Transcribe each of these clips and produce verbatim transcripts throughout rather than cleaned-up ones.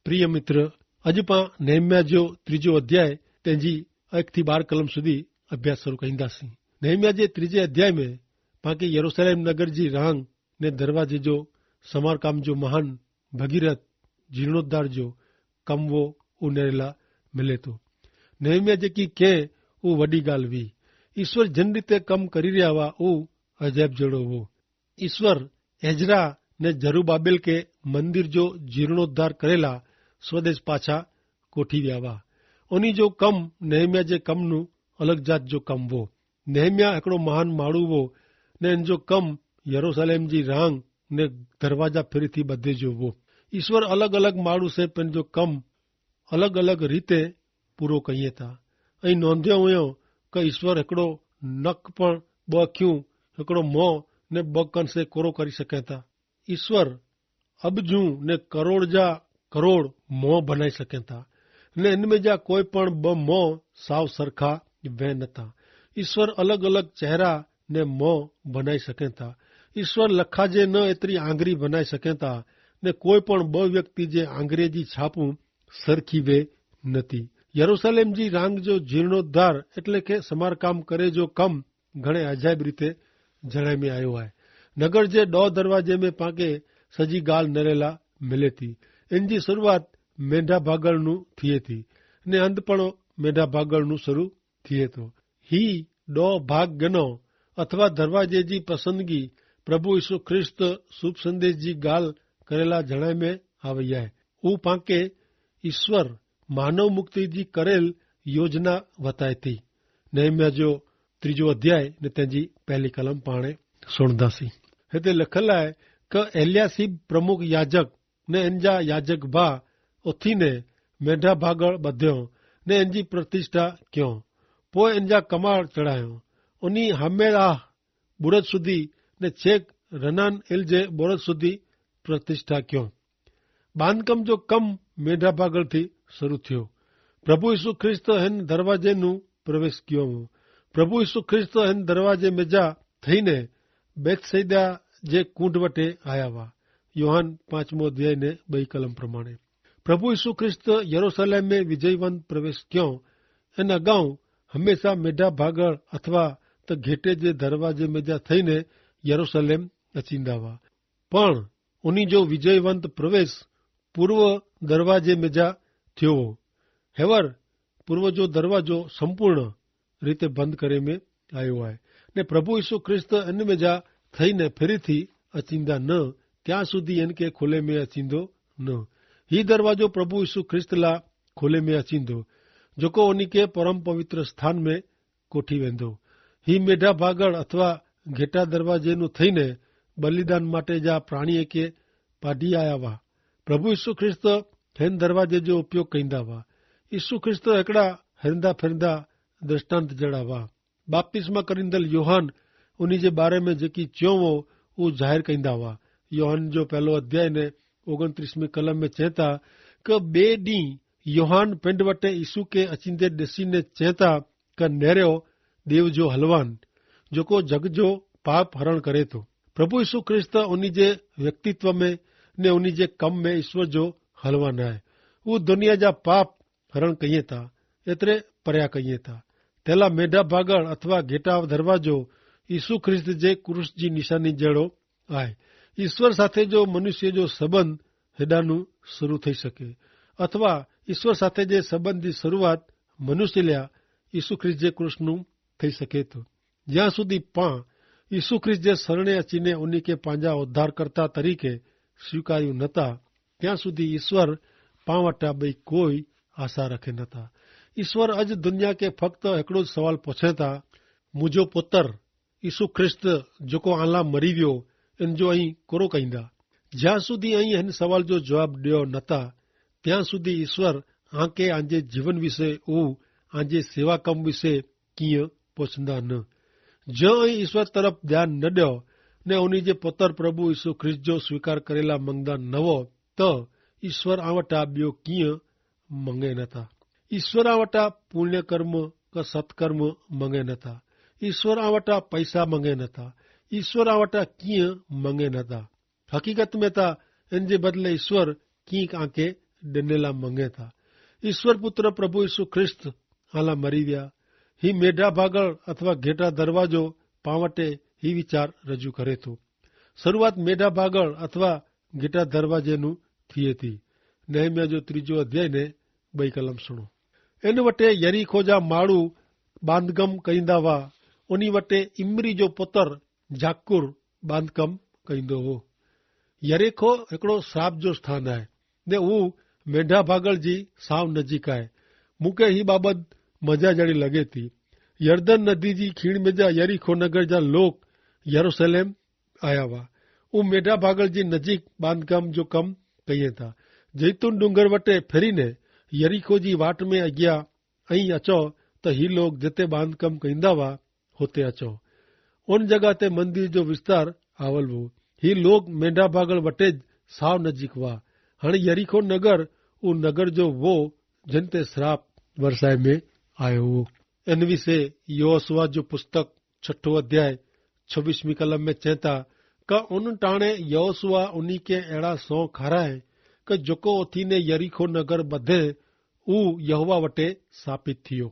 પ્રિય મિત્ર, અજ પાં નેહમિયા જો ત્રીજો અધ્યાય તેની અખથી બાર કલમ સુધી અભ્યાસ શરૂ કહીંદા સી. નેહમિયા જે ત્રીજે અધ્યાય મેં પાંકે યરુસલેમ નગર જી રાંગ ને દરવાજે જો સમારકામ જો મહાન ભગીરથ જીર્ણોદ્ધાર જો કમવો ઉનેરેલા મિલે તો. નેહમિયા જેકી કેહ ઉહ વડી ગાલ વી. ઈસ્વર જન રીતે કમ કરી રહ્યા વા ઉહ અજાયબ જેડો વો. ઈસ્વર એઝરા ને જરુબાબેલ કે મંદિર જો જીર્ણોદ્ધાર કરેલા સ્વદેશ પાછા કોઠી વ્યાવા. ઓની જો કમ નેહમિયા જે કમનું અલગ જાત જો કમ વો. નેહમિયા એકડો મહાન માળુ વો ને એન જો કમ યરુસલેમ જી રાંગ ને ધરવાજા ફેરી થી બધે જો વો. ઈસ્વર અલગ અલગ માળુ સે પેન જો કમ અલગ અલગ રીતે પૂરો કહિયે તા. અહીં નોંધ્યો હોયો કે ઈસ્વર હેકડો નક પણ બહ ખ્યું હેકડો મોં ને બહ કન સે કોરો કરી શકેતા. ઈસ્વર અબજૂ ને કરોડ જા કરોડ મોં ભનાઈ શકેતા. ને એન મેં જા કોઈ પણ બહ મોં સાવ સરખા વહ નતા. ઈસ્વર અલગ અલગ ચહેરા ને મોં ભનાઈ શકેતા. ઈસ્વર લખાજે ન એતરી આંગરી ભનાઈ શકેતા. ને કોઈ પણ બહ વ્યક્તિ જે આંગરેજી છાપું સરખી વે નથી. યરુસલેમ જી રાંગ જો જીર્ણોદ્ધાર એટલે કે સમારકામ કરે જો કમ ઘણે અજાયબ રીતે જણાઈ મેં આયો હૈ. નગર જે ડો દરવાજે મેં પાંકે સજી ગાલ નરેલા મિલેતી. એન જી શરૂઆત મેંઢા ભાગળનું થિયેતી ને અંધ પણ મેંઢા ભાગળનું શરૂ થિયેતો. હી ડો ભાગ ગનો અથવા દરવાજે જી પસંદગી પ્રભુ ઈસુ ખ્રિસ્ત શુભ સંદેશ જી ગાલ કરેલા જણાઈ મેં આવયા હૈ. ઉપાંકે ઈસ્વર માનવ મુક્તિ જી કરેલ યોજના વતાય થી. નેહમિયા જો ત્રીજો અધ્યાય ને તેની પહેલી કલમ પાણે સુણધાસી. હેતે લખેલા હૈ કે એલિયાસીબ પ્રમુખ યાજક ને એનજા યાજક ભા ઓથી ને મેંઢા ભાગળ બધ્યો ને એનજી પ્રતિષ્ઠા ક્યો. પોય એનજા કમાળ ચડાયો. ઉની હમેલાહ બુરજ સુધી ને છેક રનાન એલ જે બોરજ સુધી પ્રતિષ્ઠા ક્યો. બાંધકમ જો કમ મેંઢા ભાગળ થી શરૂ થયો. પ્રભુ ઈસુ ખ્રિસ્ત હેન દરવાજે નું પ્રવેશ ક્યો વો. પ્રભુ ઈસુ ખ્રિસ્ત હેન દરવાજે મેં જા થઈને બેથસૈદા જે કૂંડ વટે આયા વા. યોહાન પાંચમો અધ્યાય ને બહી કલમ પ્રમાણે પ્રભુ ઈસુ ખ્રિસ્ત યરુસલેમ મેં વિજયવંત પ્રવેશ ક્યો. એન અગાઉ હમેંસા મેઢા ભાગળ અથવા તો ઘેટે જે દરવાજે મેં જા થઈને યરુસલેમ અચિંદા વા. પણ ઉની જો વિજયવંત પ્રવેશ પૂર્વ દરવાજે મેં જા થયો વો. હેવર પૂર્વ જો દરવાજો સંપૂર્ણ રીતે બંધ કરે મેં આયો હૈ. ને પ્રભુ ઈસુ ખ્રિસ્ત એન મેં જા થઈને ફેરી થી અચિંદા ન ત્યાં સુધી એન કે ખોલે મેં અચિંદો ન. હી દરવાજો પ્રભુ ઈસુ ખ્રિસ્ત લા ખોલે મેં અચિંદો જોકો ઉની કે પરમ પવિત્ર સ્થાન મેં કોઠી વેંધો. હી મેઢા ભાગળ અથવા ઘેટા દરવાજે નું થઈને બલિદાન માટે જા પ્રાણીએ કે પાઢી આયા વા. પ્રભુ ઈસુ ખ્રિસ્ત હેન દરવાજે જો ઉપયોગ કહીંદા વા. ઈસુ ખ્રિસ્ત એકડા હેરંદા ફેરંદા દ્રષ્ટાંત જેડા વા. બાપ્તિસ્મા કરીંદલ યોહાન ઉની જે બારે મેં જેકી ચ્યોંવો ઉં જાહેર કહીંદા વા. યોહાન જો પહેલો અધ્યાય ને ઓગણત્રીસમી કલમ મેં ચેંતા કે બે દી યોહાન પેંડ વટે ઈસુ કે અચિંદે દેસીને ચેંતા કે નેરો દેવ જો હલવાન જોકો જગ જો પાપ હરણ કરે તો. પ્રભુ ઈસુ ખ્રિસ્ત ઉની જે વ્યક્તિત્વ મેં ને ઉની જે કમ મેં ઈસ્વર જો હલવાન હૈ. ઉં દનિયા જા પાપ હરણ કહિએ તા એતરે પર્યા કહિએ તા. તેલા મેઢા ભાગળ અથવા ગેટા ધરવાજો ઈસુ ખ્રિસ્ત જે ક્રૂસ જી નિશાની જેડો આય. ઈસ્વર સાથે જો મનુષ્ય જો સંબંધ હેડાનું શરૂ થઈ શકે અથવા ઈસ્વર સાથે જે સંબંધ જી શરૂઆત મનુષ્ય લ્યા ઈસુ ખ્રિસ્ત જે ક્રૂસનું થઈ શકે તો. જ્યાં સુધી પાં ઈસુ ખ્રિસ્ત જે સરણે અચીને ઉની કે પાંજા ઉદ્ધારકર્તા તરીકે સ્વીકાર્યું નતા ત્યાં સુધી ઈસ્વર પાં વટા બઈ કોઈ આશા રખે નતા. ઈસ્વર અજ દનિયા કે ફક્ત એકડો જ સવાલ પોછે તા, મુજો પોતર ઈસુ ખ્રિસ્ત જોકો આલા મરી વ્યો એન જો અહીં કોરો કહીંદા? જ્યાં સુધી અહીં એન સવાલ જો જવાબ ડયો નતા ત્યાં સુધી ઈસ્વર આંકે આંજે જીવન વિશે ઉં આંજે સેવાકમ વિશે કિંય પોછંદા ન. જો અહીં ઈસ્વર તરફ ધ્યાન ન ડયો ને ઉની જે પોતર પ્રભુ ઈસુ ખ્રિસ્ત જો સ્વીકાર કરેલા મંગદા નવો તો ઈસ્વર આવટા બ્યો કિંય મંગે નતા. ઈસ્વર આવટા પુણ્યકર્મ કા સત્કર્મ મંગે નતા. ઈસ્વર આવટા પૈસા મંગે નતા. ઈસ્વર આવટા કિંય મંગે નતા. હકીકત મેં તા એન જે બદલે ઈસ્વર કિંક આંકે ડેનેલા મંગે થા. ઈસ્વર પુત્ર પ્રભુ ઈસુ ખ્રિસ્ત આલા મરી વ્યા. હી મેઢા ભાગળ અથવા ઘેટા દરવાજો પાવટે હી વિચાર રજૂ કરે થો. શરૂઆત મેઢા ભાગળ અથવા ઘેટા દરવાજેનું થિયે થી. નહિમ્યા જો ત્રીજો અધ્યાય ને બઈ કલમ સુણો. એન વટે યરીખો જા માળુ બાંધગમ કઈંદા વા. ઉની વટે ઇમરી જો પોતર જાકુર બાંધકમ કઈંદો હો. યરેખો હેકડો સ્રાપ જો સ્થાન આય, ને ઉહ મેંઢા ભાગળ જી સાવ નજીક આય. મુકે હી બાબત મજા જણી લગે તી. યર્દન નદી જી ખીણ મેં જા યરીખો નગર જા લોક યરુસલેમ આયા વા. ઉહ મેંઢા ભાગળ જી નજીક બાંધકામ જો કમ કહિયે તા. જૈતૂન ડુંગર વટે ફેરી ને યરીખો જી વાટ મેં અગિયા અહીં અચો, તો હી લોક જેતે બાંધકામ કહિંદા વા હોતે અચો. ઉન જગા તે મંદિર જો વિસ્તાર આવલ વો. હી લોક મેંઢા ભાગળ વટે જ સાવ નજીક વા. હણે યરીખો નગર ઉન નગર જો વો જેન તે સ્રાપ વરસાય મેં આયો વો. એન વિશે યહોસુઆ જો પુસ્તક છઠો અધ્યાય છવીસમી કલમ મેં ચેંતા, કા ઉન ટાણે યહોસુઆ ઉની કે એડા સો ખારાએ કે જોકો ઓથી ને યરીખો નગર બધે ઉ યહોવા વટે સાપિત થિયો.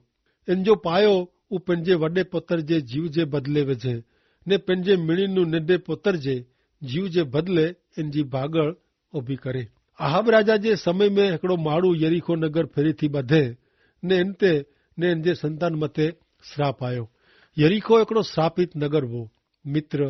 એન જો પાયો ઉ પેનજે વડે પોતર જે જીવ જે બદલે વેજે, ને પેનજે મિણી નું નેડે પોતર જે જીવ જે બદલે એન જી ભાગળ ઉભી કરે. આહાબ રાજા જે સમય મેં હેકડો માડૂ યરીખો નગર ફેરી થી બધે, ને એન તે ને એન જે સંતાન મતે સ્રાપ આયો. યરીખો હેકડો સ્રાપિત નગર વો. મિત્ર,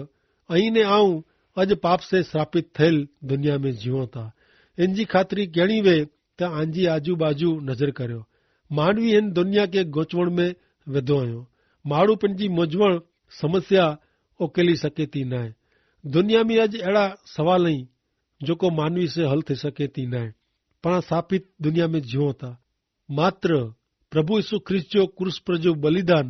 અહીં ને આઉં અજ પાપ સે સ્રાપિત થયેલ દુનિયા મેં જીવો તા. એન જી ખાતરી કેણી વે તા આંજી આજુબાજુ નજર કર્યો. માનવી હેન દુનિયા કે ગોચવણ મેં વેધો અયો. માડૂ પેનજી મોજવણ સમસ્યા ઓકેલી સકેતી નાય. દુનિયા મેં અજ એડા સવાલ અહીં જોકો માનવી સે હલ થઈ સકેતી નાય. પણ આ સ્થાપિત દુનિયા મેં જીવો તા. માત્ર પ્રભુ ઈસુ ખ્રિસ્ત જો ક્રૂસ પર જો બલિદાન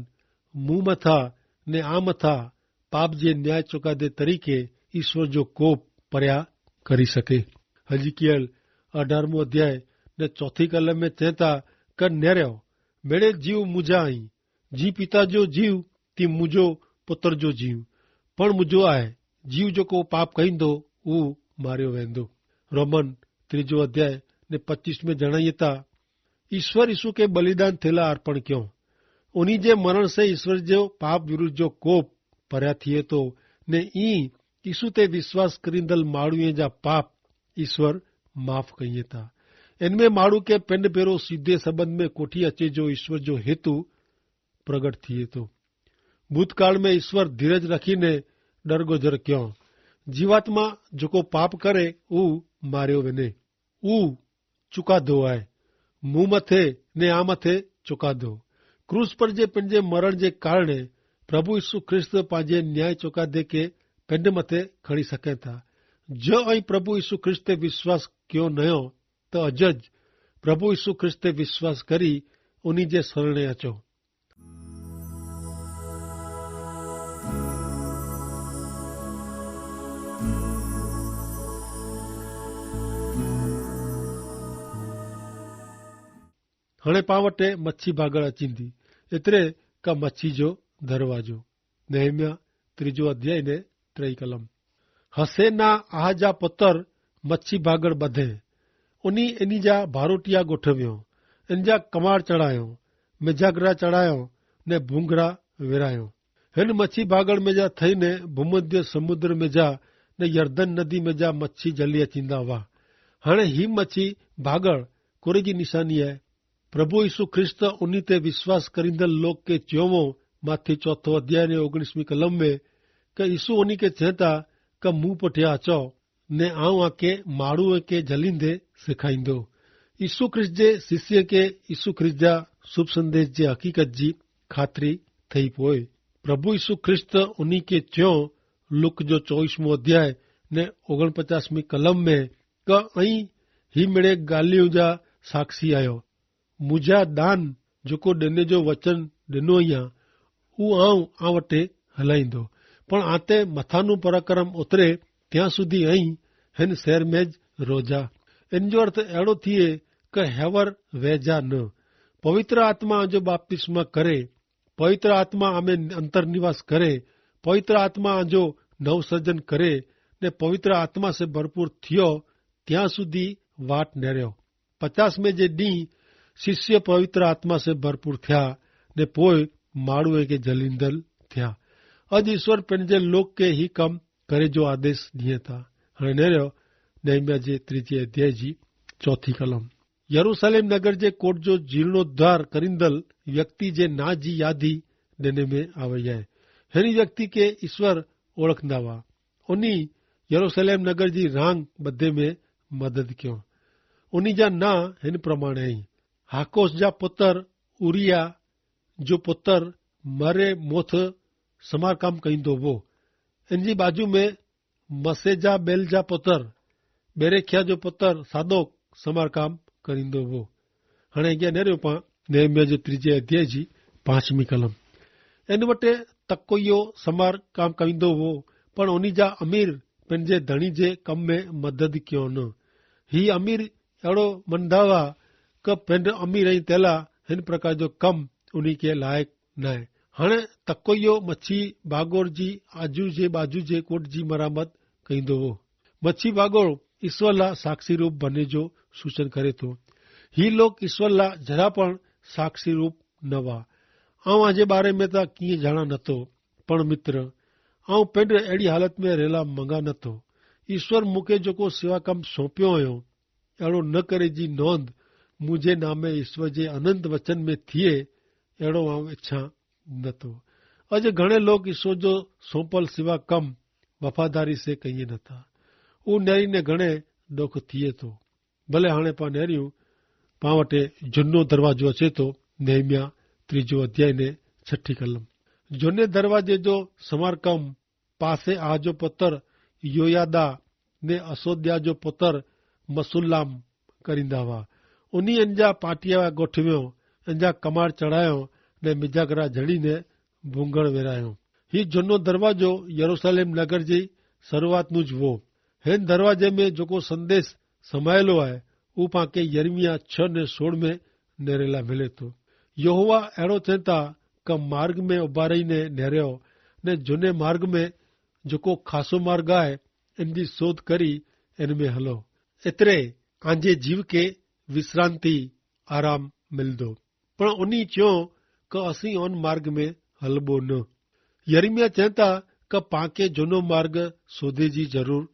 મું મતા ને આ મતા પાપ જે ન્યાય ચોકાદે તરીકે ઈસ્વર જો કોપ પર્યા કરી સકે. હજી કિયલ અઢારમું અધ્યાય ને ચોથી કલમ મેં ચેતા કર નેર્યો, મેડે જીવ મુજા અહીં, જી પિતા જો જીવ તી મુજો પુતર જો જીવ. પણ મુજો આય જીવ જો કો પાપ કહીંદો ઉ માર્યો વેંદો. રોમન ત્રીજો અધ્યાય ને પચ્ચીસ મેં જણાયે તા, ઈસ્વર ઈસુ કે બલિદાન થેલા અર્પણ ક્યો. ઉની જે મરણ સે ઈસ્વર જો પાપ વિરુદ્ધ જો કોપ પર્યા થિયે તો, ને ઈ ઈસુ તે વિશ્વાસ કરીંદલ માણુએ જા પાપ ઈસ્વર માફ કહિયે તા. એન મેં માણુ કે પેંડ પેરો સીધે સંબંધ મેં કોઠી અચે જો ઈસ્વર જો હેતુ પ્રગટ થિયે તો. ભૂતકાળ મેં ઈસ્વર ધીરજ રખી ને ડરગોજર ક્યો. જીવાત્મા જોકો પાપ કરે ઉ માર્યો વેને. ઉ ચુકાદો આય. મું મતે ને આ મતે ચુકાદો. ક્રૂસ પર જે પંજે મરણ જે કારણે પ્રભુ ઈસુ ખ્રિસ્ત પાંજે ન્યાય ચુકાદે કે પંડ મતે ખણી સકે થા. જો અહીં પ્રભુ ઈસુ ખ્રિસ્ત તે વિશ્વાસ ક્યો નયો, તો અજ જ પ્રભુ ઈસુ ખ્રિસ્ત તે વિશ્વાસ કરી ઉની જે સરણે અચો. હણે પાવટે મચ્છી ભાગળ અચીંદી. એતરે કા મચ્છી જો ધરવાજો. નહિમ્યા ત્રીજો અધ્યાય ને ત્રય કલમ. હસે ના આહ જા પતર મચ્છી ભાગળ બધે. ઉની એની જા ભારોટિયા ગોઠવ્યો, એન જા કમાડ ચડાયો, મેજાગરા ચડાયો, ને ભૂંગરા વેરાયો. હેન મચ્છી ભાગળ મેજા થઈને ભૂમધ્ય સમુદ્ર મેજા ને યર્દન નદી મેજા મચ્છી જલિયા ચીંદા વાહ. હણે હી મચ્છી ભાગળ કોરેજી નિશાની હૈ? પ્રભુ ઈસુ ખ્રિસ્ત ઉની તે વિશ્વાસ કરીંદલ લોક કે ચ્યોમો માથી ચોથો અધ્યાય ને ઓગણીસમી કલમ મેં, કે ઈસુ ઉની કે ચેતા કે મું પઠ્યા અચો ને આઉં આકે માડૂ કે જલિંદે સિખાઈંદો. ઈસુ ખ્રિસ્ત જે શિષ્ય કે ઈસુ ખ્રિસ્ત જા શુભ સંદેશ જે હકીકત જી ખાતરી થઈ પોય. પ્રભુ ઈસુ ખ્રિસ્ત ઉની કે ચ્યો, લુક જો ચોવીસમો અધ્યાય ને ઓગણપચાસમી કલમ મેં, કે અહીં હી મેડે ગાલિયું જા સાક્ષી આયો. મુજા દાન જોકો ડેને જો વચન ડેનો અહિયા ઉ આઉં આવટે હલાઈંદો. પણ આતે મથાનું પરાક્રમ ઉતરે ત્યાં સુધી અહીં હેન શહેર મેં જ રોજા. એન જો અર્થ એડો થિયે કે હેવર વેજા ન. પવિત્ર આત્મા આજો બાપ્તિસ્મા કરે, પવિત્ર આત્મા આમે અંતરનિવાસ કરે, પવિત્ર આત્મા આજો નવસર્જન કરે, ને પવિત્ર આત્મા સે ભરપૂર થિયો ત્યાં સુધી વાટ નેર્યો. પચાસ મેં જે દી શિષ્ય પવિત્ર આત્મા સે ભરપૂર થ્યા, ને પોય માડૂએ કે જલિંદલ થ્યા. અજ ઈસ્વર પેનજે લોક કે હી કમ કરે જો આદેશ દિયે થા. હણે નેર્યો નેહમિયા જે ત્રીજે અધ્યાય જી ચોથી કલમ. યરૂસાલેમ નગર જે કોટ જો જીર્ણોદ્ધાર કરીંદલ વ્યક્તિ જે ના જી યાદી દેને મેં આવય હૈ. હેની વ્યક્તિ કે ઈસ્વર ઓળખંદા વા. ઉની યરૂસાલેમ નગર જી રાંગ બધે મેં મદદ ક્યો. ઉની જા ના હેન પ્રમાણે હૈં. હાકોસ જા પુતર ઉરિયા જો પુતર મરે મોથ સમારકામ કહીંદો વો. એનજી બાજુ મેં મસેજા બેલ જા પુતર બેરેખ્યા જો પુતર સાદોક સમારકામ કરીંદો વો. હણે અગિયા નેર્યો પા નેહમિયા જો ત્રીજે અધ્યાય જી પાંચમી કલમ. એન વટે તકોઈઓ સમારકામ કરીંદો વો, પણ ઓની જા અમીર પેનજે ધણી જે કમ મેં મદદ ક્યો ન. હી અમીર એડો મનધાવા કે પેનજ અમીર અહીં તેલા હેન પ્રકાર જો કમ ઉની કે લાયક નાય. હણે તકોઈઓ મચ્છી ભાગોર જી આજુ જે બાજુ જે કોટ જી મરામત કહીંદો વો. મચ્છી ભાગોર ઈસ્વર લા સાક્ષી રૂપ બને જો સૂચન કરે તો. હી લોક ઈસ્વર લા જરા પણ સાક્ષી રૂપ ન વા. આઉં આજે બારે મેં તા કિંય જાણા નતો. પણ મિત્ર, આઉં પેંડ એડી હાલત મેં રહેલા મંગા નતો. ઈસ્વર મુકે જોકો સેવા કમ સોંપ્યો હયો એડો ન કરે જી નોંધ મુઝે નામે ઈસ્વર જે અનંત વચન મેં થિયે એડો આઉં ઇચ્છા નતો. અજ ઘણે લોક ઈસ્વર જો સોંપલ સેવા કમ વફાદારી સે કહિયે નતા. ઉનેરી ને ઘણે ડોખ થિયે તો. ભલે હાણે પા નેર્યું પા વટે જુનો દરવાજો અચેતો. નેહમિયા ત્રીજો અધ્યાય ને છઠી કલમ. જુને દરવાજે જો સમારકમ પાસે આજો પતર યોયાદા ને અસોદ્યા જો પતર મસુલામ કરીંદા વા. ઉની એનજા પાટિયા ગોઠવ્યો, એનજા કમાડ ચડાયો ને મિજાકરા જડીને ભૂંગણ વેરાયો. હી જુનો દરવાજો યરૂસાલેમ નગર જી શરૂઆતનું જ વો. હેન દરવાજે મેં જોકો સંદેશ સમાયેલો આય ઉપાંકે યર્મિયા છ ને સોળ મેં નેરેલા મિલેતો. યહોવા એડો ચેંતા કે માર્ગ મેં ઉભારી ને નેરેઓ ને જુને માર્ગ મેં જોકો ખાસો માર્ગ આય એન જી શોધ કરી એન મેં હલો. એતરે આંજે જીવ કે વિશ્રાંતિ આરામ મિલદો. પણ ઉની ચ્યો કે અસી ઓન માર્ગ મેં હલબો ન. યર્મિયા ચેંતા કે પાંકે જોનો માર્ગ શોધે જી જરૂર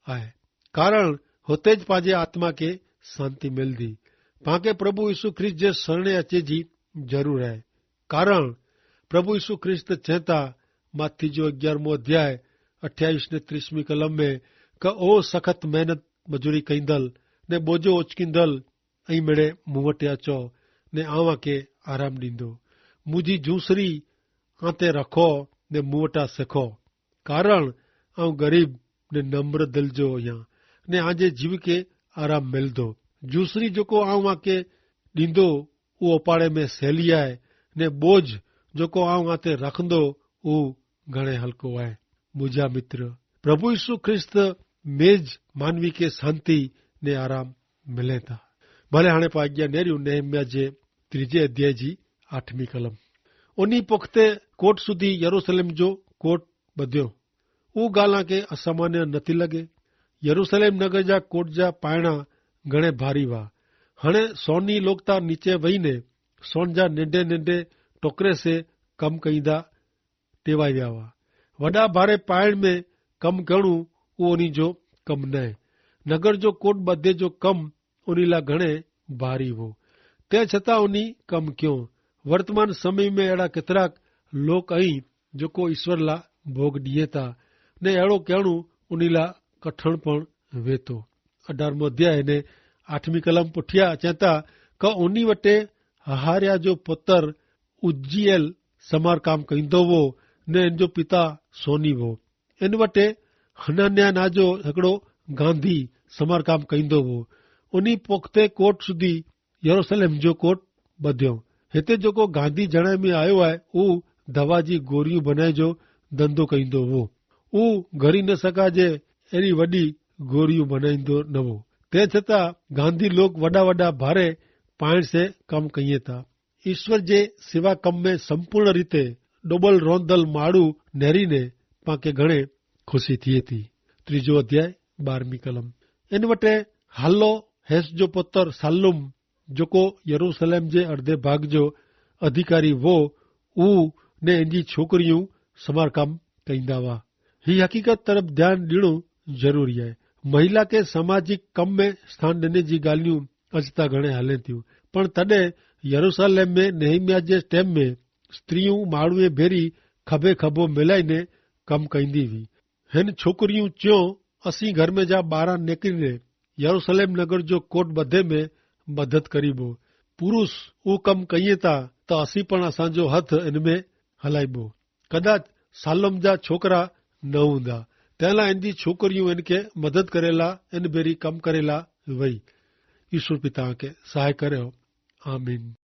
આય. કારણ હોતે જ પાંજે આત્મા કે શાંતિ મેલદી. પાંકે પ્રભુ ઈસુ ખ્રિસ્ત જે સરણે અચે જી જરૂર આય. કારણ પ્રભુ ઈસુ ખ્રિસ્ત ચેંતા માથી જો અગિયારમો અધ્યાય અઠ્યાઈસ ને ત્રીસમી કલમ મેં કે ઓ સખત મહેનત મજૂરી કૈંદલ ને બોજો ઓચકિંદલ અહીં મેડે મુવટ્યા ચો ને આવાં કે આરામ દીંદો. મુઝી જૂસરી આંતે રખો ને મુવટા સેખો. કારણ આઉં ગરીબ ને નમ્ર દલ જો અહ્યા ને આજે જીવ કે આરામ મેલદો. જૂસરી જોકો આઉં આકે દીંદો ઉ અપાડે મેં સેલિયાએ ને બોજ જોકો આઉં આતે રખંદો ઉ ઘણે હલકો આય. મુજા મિત્ર, પ્રભુ ઈસુ ખ્રિસ્ત મેં જ માનવી કે શાંતિ ને આરામ મિલે થા. ભલે હણે પાગ્યા નેર્યું નેહમિયા જે ત્રીજે અધ્યાય જી આઠમી કલમ. ઉની પુખતે કોટ સુધી યરૂસલેમ જો કોટ બધ્યો. ઉગાલા કે અસામાન્ય નથી લગે. યરૂસલેમ નગર જા કોટ જા પાયણા ઘણે ભારી વા. હણે સોની લોકતા નીચે વહીને સોન જા નેંડે નેંડે ટોકરે સે કમ કઈદા ટેવાઈ વ્યાવા. વડા ભારે પાયણ મેં કમ કહેણું ઉ ઓની જો કમ નહે. નગર જો કોટ બધે જો કમ ઉની લા ઘણે ભારી વો. તે છતાં ઉની કમ ક્યો. વર્તમાન સમય મેં એડા કેતરાક લોક અહીં જોકો ઈસ્વર લા ભોગ દિયે તા ને એડો કહેણું ઉની લા કઠણ પણ વેતો. અઢારમો અધ્યાય ને આઠમી કલમ પુઠ્યા ચેતા કે ઉની વટે હહાર્યા જો પતર ઉજ્જીએલ સમારકામ કહીંદો વો ને એન જો પિતા સોની વો. એન વટે હનાન્યા ના જો હેકડો ગાંધી સમારકામ કહીંદો વો. ઉની પોખતે કોટ સુધી યરુસલેમ જો કોટ બધ્યો. હેતે જોકો ગાંધી જણાય મેં આયો આય ઉ ધવા જી ગોરિયું ભનાય જો ધંધો કહીંદો વો. ઉ ઘરી ન સકા જે એરી વડી ગોરિયું ભનાઈંદો નવો. તે છતાં ગાંધી લોક વડા વડા ભારે પાયણ સે કમ કહિયે તા. ઈસ્વર જે સેવા કમ મેં સંપૂર્ણ રીતે ડોબલ રોંધલ માડૂ નેરી ને પાંકે ઘણે ખુશી થી તી. ત્રીજો અધ્યાય બારમી કલમ. એન વટે હાલો હેસ જો પત્ર સાલ્લુમ જોકો યરુસલેમ જે અડધે ભાગ જો અધિકારી વો, ઉ ને એનજી છોકરિયું સમારકામ કઈંદા વા. હી હકીકત તરફ ધ્યાન દીણું જરૂરી હૈ. મહિલા કે સામાજિક કમ મેં સ્થાન દેને જી ગાલિયું અજતા ઘણે હલેં થિયું. પણ તદે યરુસલેમ મેં નેહમિયા જે સ્ટેમ મેં સ્ત્રીયું માણુએ ભેરી ખભે ખભો મેલાઈ ને કમ કઈંદી વી. હેન છોકરિયું ચ્યો, અસી ઘર મેં જા બારા નેકરી ને યરુસલેમ નગર જો કોટ બધે મેં મદદ કરીબો. પુરુષ ઉકમ કહિયે તા તો અસી પણ અસાંજો હથ એન મેં હલાઈબો. કદાચ સાલોમ જા છોકરા ન હુંદા, તેલા એન જી છોકરિયું એન કે મદદ કરેલા એન ભેરી કમ કરેલા વય. ઈસુ પિતા કે સહાય કરે હો. આમીન.